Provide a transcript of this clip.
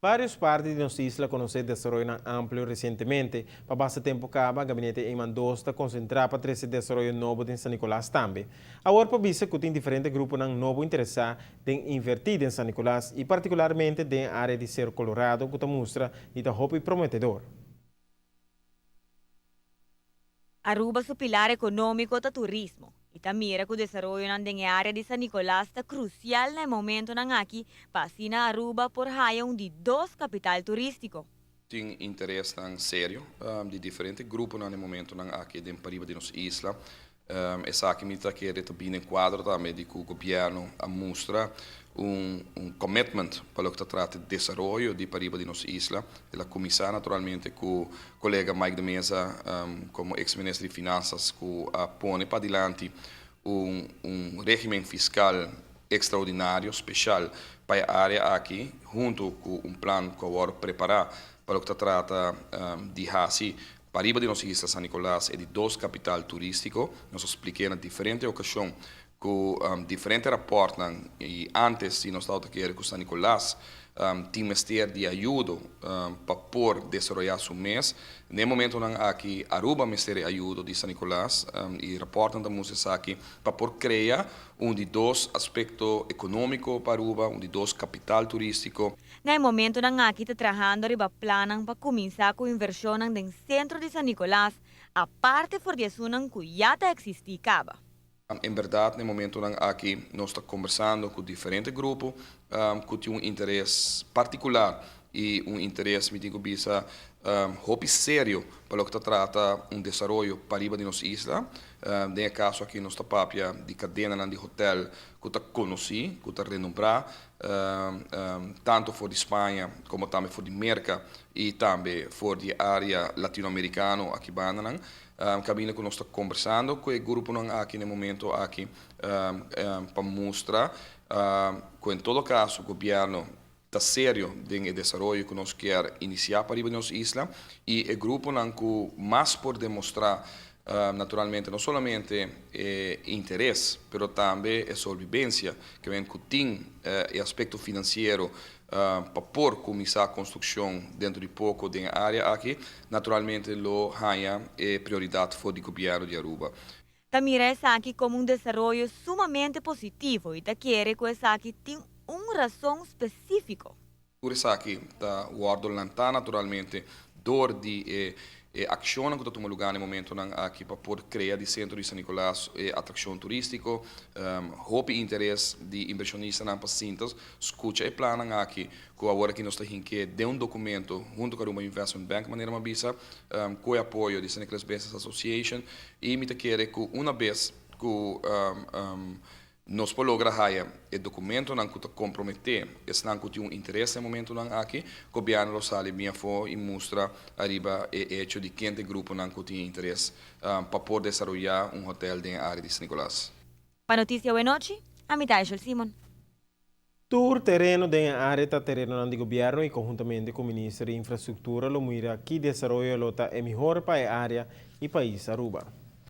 Varios parti di nos isla conoce desaroyonan amplio recientemente. Pa basta tempo caba, Gabinete Eman dos ta concentra pa trece desaroyo nobo den San Nicolas tambe. Awor por bisa cu tin diferente gruponan nobo interesa den inverti den San Nicolas y particularmente den e area di Cerro Colorado cu ta mustra di ta hopi prometedor. Aruba su pilar economico ta turismo y ta mira cu desaroyonan den e area di San Nicolas ta crucial na e momentonan aki pa asina Aruba por haya un di dos capital turistico. Tin interesnan serio di diferente gruponan na e momentonan aki den pariba di nos isla. Esaki mi ta kere ta bini en kuadro tambe di ku gobièrnu a mustra un un commitment pa loke ta trata di desaroyo di pariba di nos isla. El a kuminsá naturalmente ku kolega Mike de Meza komo eks minister di Finansas ku a pone padilanti un un regimen fiskal ekstraordinario speshal pa e área aki huntu ku un plan ku a wòrdu prepará pa loke ta trata di hasi Pariba di nos isla San Nicolas e di dos kapital turístiko. Nos a splik'é na diferente okashon ku diferente rapòrtnan i ántes si nos tabata kere ku San Nicolas tin mester di ayudo pa por desaroyá su mes. Den e momentonan aki Aruba mester e ayudo di San Nicolas i rapòrtnan ta mustra esaki pa por krea un di dos aspekto ekonómiko pa Aruba, un di dos kapital turístiko. Na e momentonan aki ta trahando riba plannan pa kuminsá ku invershonnan den sentro di San Nicolas, aparte for di esunnan ku ya ta eksistí kaba. En bèrdat na e momentonan aki nos ta kombersando ku diferente grupo ku tin un interes partikular i un interes mi tin ku bisa hopi serio pa loke ta trata un desaroyo pariba di nos isla. Den e kaso aki nos ta papia di kadenanan di hotèl ku ta konosí, ku ta renombrá tanto for di Spaña como tambe for di Merca y tambe for di e area Latinoamericano aki bandanan. Caminda cu nos ta conversando cu e gruponan aki na e momento aki pa mustra cu en todo caso gobierno ta serio den e desaroyo cu nos kier inicia pariba di nos isla y e gruponan cu mas por demostra naturalmente no solamente e interes pero tambe e solvivencia ke men cu tin e aspecto financiero pa por cuminsa construccion dentro di poco den e area aki naturalmente lo haya e prioridad for di gobierno di Aruba. Ta mira esaki como un desaroyo sumamente positivo y ta kere cu esaki tin un rason specifico. Tur esaki ta wòrdu lantá naturalmente dor di e e akshonnan ku ta tuma lugá na e momentonan aki pa por krea di sentro di San Nicolas e atrakshon turístiko. Hopi interes di inbershonistanan pa sinta skucha e plannan aki ku awor aki nos ta hink'é den un dokumento huntu ku Aruba Investment Bank manera mi a bisa ku e apoyo di San Nicolas Business Association i mi ta kere ku una bes ku Nos por logra haya e dokumentonan ku ta komprometé esnan ku tin un interes na e momentonan aki. Gobièrnu lo sali bien afó i mustra ariba e echo di ken ta e gruponan ku tin e interes pa por desaroyá un hotèl den e área di San Nicolas. Pa Noticia Awenochi, ami ta Aishel Simon. Tur tereno den e área ta terenonan di gobièrnu i konhuntamente ku Minister di Infrastruktura lo mira ki desaroyo lo ta e mihor pa e área i pais Aruba.